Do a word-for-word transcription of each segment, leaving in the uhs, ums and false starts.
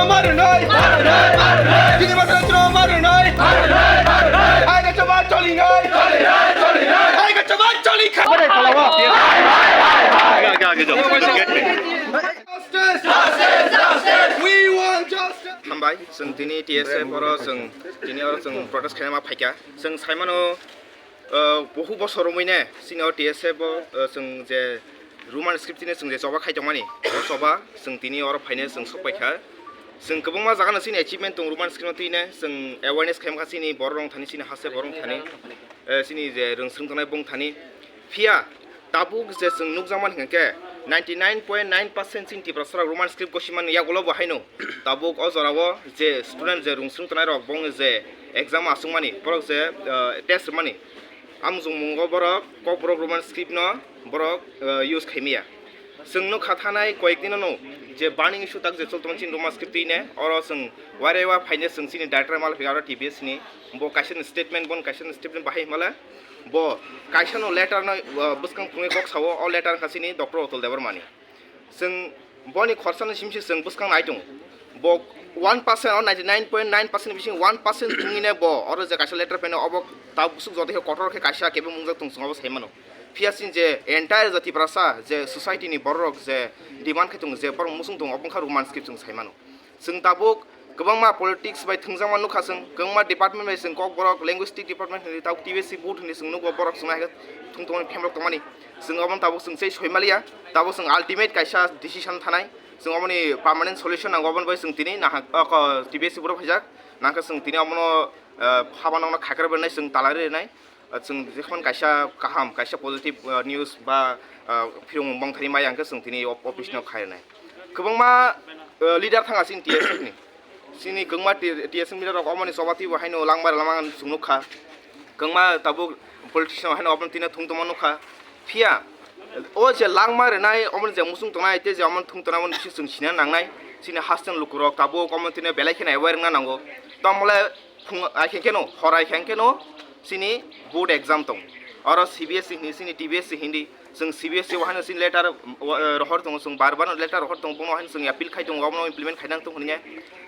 Marunoi! Chini Madrasno marunoi! Ai ka chaba choli noi! Ai ka chaba choli kha! Justice! Justice! Justice! We want justice! Hambai, chwng tini T S F oro chwng tini oro chwng protest khaima phaikha. Chwng saimano, uh, bohu bosor romwi ne chini o T S F o, uh, chwng je Roman script tini chwng je choba khai tongmani, o choba chwng tini oro phaine chwng sok paikha. Chwng kwbangma jaga no chini achievement tong Roman script no twi ne chwng awareness khaima kha chini borok rong thani, chini haste borok thani, eh, chini je rwngswng tongnai bong thani. Phiya tabuk je chwng nukjakmani hwnkhe ninety nine point nine percent chini Tiprasa rok Roman script gosimani yagulo bo haino tabuk o jora o je student je rwngswng tongnai rok bong je exam aswkmani borok je, eh, test rwmani amjongmungo borok Kokborok Roman script no borok, eh, use khaimaya. Chwng nukha thanai koyek dino no je burning issue tak je chol tongmani chini Roman script twi ne oro chwng waire wa phaine chwng chini director mal phi aro T B S ni bo kaisa ni statement, bon kaisa ni statement bahai himale bo kaisa no letter no, uh, bwskang phunui kok sao, o letter wngkha chini Doctor Atul Debbarma ni. Chwng boni khorsa ni simsi chwng bwskang nai tongo. Bo one percent o ninety nine point nine percent bising one percent wngwi ne bo oro je kaisa letter pheno obo ta bwswk joto khe kotor khe kaisa kebo mungjak tong chwng obo sai mano. Phiya chini je entire je Tiprasa je society ni borok rok je demand khai tongo je borok muchung tongo obo wngkha Roman script chwng sai mano. Chwng tabuk kwbangma politics bai thwngjakma nukha chwng, kwbangma department bai chwng Kokborok linguistic department hinwi tabuk T B S C board hinwi chwng nukgo borok chwngno hai khe thwng tongmani phenglok tongmani. Chwng obono tabuk chwng chai soi maliya, tabuk chwng ultimate kaisa decision thanai. Chwng oboni permanent solution nango, oboni bai chwng tini nahak, o, ko, T B S C board phaijak, nangkhe chwng tini obono, eh, haba nokno khaikra bernai chwng talari rinai. Ah, chwng jephon kaisa kaham, kaisa positive, ah, news ba, ah, phirung bongthani maya hwnkhe chwng tini op-, office no khairnai. Kwbangma, ah, leader thanga chini T S F ni. Chini kwbangma T-, T S F leader rok omoni choba twibo haino langmar lama chwng nukha. Kwbangma tabuk politician haino obono tino thung tongma nukha. Phiya o je langma rwnai, omoni je muchung tongnai tei je omoni thung tongnai, omoni bising chwng sina nangnai. Chini hasteni lukurok tabuk omono tino belai kheno aware wngna nango. Tamole phung ai khe keno, hor ai khe keno chini board exam tong. Oro C B S E hini, chini T B S E hindi. Chwng C B S E o haino chini letter, uh, rohor tongo, chwng bar bar no letter rohor tongo, bono haino chwng appeal khai tongo, obono implement khainang tong hwnwi.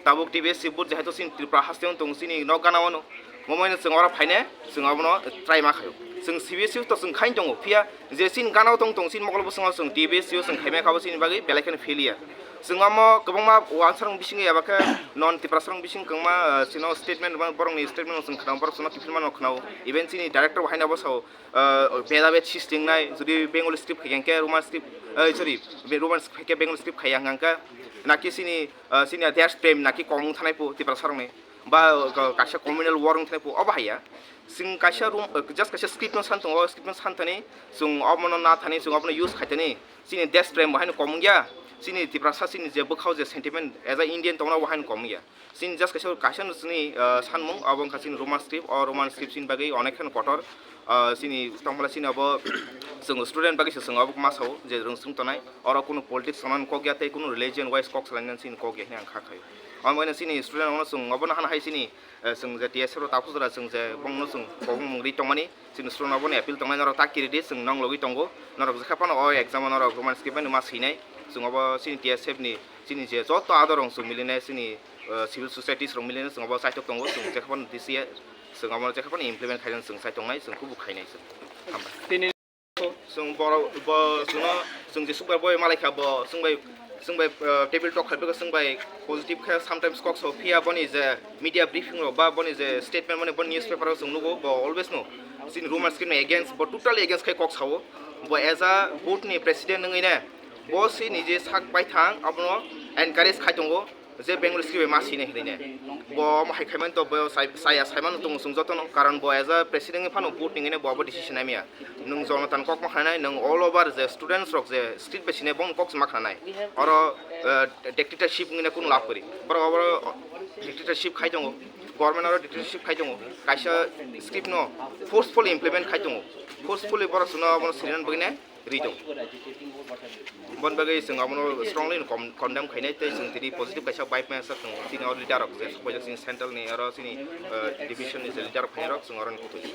Tabuk T B S E board jehetu chini Tripura haste wng tongo, chini nok gana wano. Momoino chwng oro phaine, chwng obono try ma khaio. Chwng C B S E to chwng khain tongo, phiya je chini gana o tong tong, chini mokol bwskango chwng T B S E o chwng khaima kha bo chini bagwi belai kheno failure. Chwng omo kwbangma wansarong bisingo eba khe non Tiprasarong bising kwbangma, ah, chino statement ba borokni statement no chwng khwnao, borok chwngno kiphilma no khwnao. Even chini director bo haino bo sao, ah, beda bed sis tingnai, jodi Bengali script khai khe Roman script, eh, sorry, Be-, Roman script khai khe Bengali script khai yang hwnkha. Naki chini, ah, chini desh prem naki kong thanai po Tiprasarokni. Ba, ah, kaisa communal war wng thanai po, obo haiya. Chwng kaisa room, ah, just kaisa script no san tongo, o script no san thani, chwng obono na thani, chwng obono use khai thani. Chini desh prem bo haino kom wngya, chini Tiprasa chini je bwkhao je sentiment as a Indian tongna bo haino kom wngya. Chini just kaisa, kaisa no chini, ah, sanmung abo wngkha chini Roman script, o Roman script chini bagwi onek kheno kotor, ah, chini tongmala chini abo chwng student bagwi se chwng abo ma sao je rwngswng tonai, oro kunu politics tongna kok ya tei kunu religion wise kok salaina chini kok ya hwnwi ang kha khaio. Omo chini student rokno chwng obono hana hai chini, eh, chwng je T S F rok takhuk jora chwng je bongno chwng kobong mung ri tongmani, chini student rokno appeal tongnai, norok ta kiri di, chwng nong logwi tongo, norok jekha phano o exam o norok Roman script bai ma swinai, chwng obo chini T S F ni chini je joto ador rok chwng milinai, chini, eh, civil societies rok milinai chwng obo chaitok tongo, chwng jekha phano D C A chwng obo jekha phano implement khainani chwng chai tongnai, chwng kubuk khainai chwng. Hambai. Chwng borok bo chwngno chwng jesuk bai boi malai kha bo chwng bai, chwng bai, eh, table talk khai bwkha chwng bai positive khe sometimes kok sao, phiya boni je media briefing rok ba boni je statement mani boni newspaper rok chwng nugo bo always no chini Roman script ni against bo totally against khai kok sao. Bo as a board ni president wngwi ne bo chini je sak baithang abono encourage khai tongo. Je Bengali script bai ma sini hinwi ne. Bo omo hai khaimani to bo sai-, saya saimano tongo chwng jotono, karon bo as a president wngwi phano board ni hwnwi bo abo decision naimaya. Nwng Jonathan kok ma khanai, nwng all over je students rok je script bai sini bong kok ma khanai. Oro, eh, dictatorship wngwi ne kunu lab kwrwi. Borok oro dictatorship khai tongo, government oro dictatorship khai tongo. Kaisa script no forcefully implement khai tongo. Forcefully borok chwngno abono sirinan bagwi ne ri tong. Bon bagwi chwng abono strongly con-, condemn khainai tei chwng tini positive kaisa vibe message chwng chini o leader rok je sokphaijak chini central ni oro chini, eh, division ni je leader rok phainai rok chwng oro ni kutui.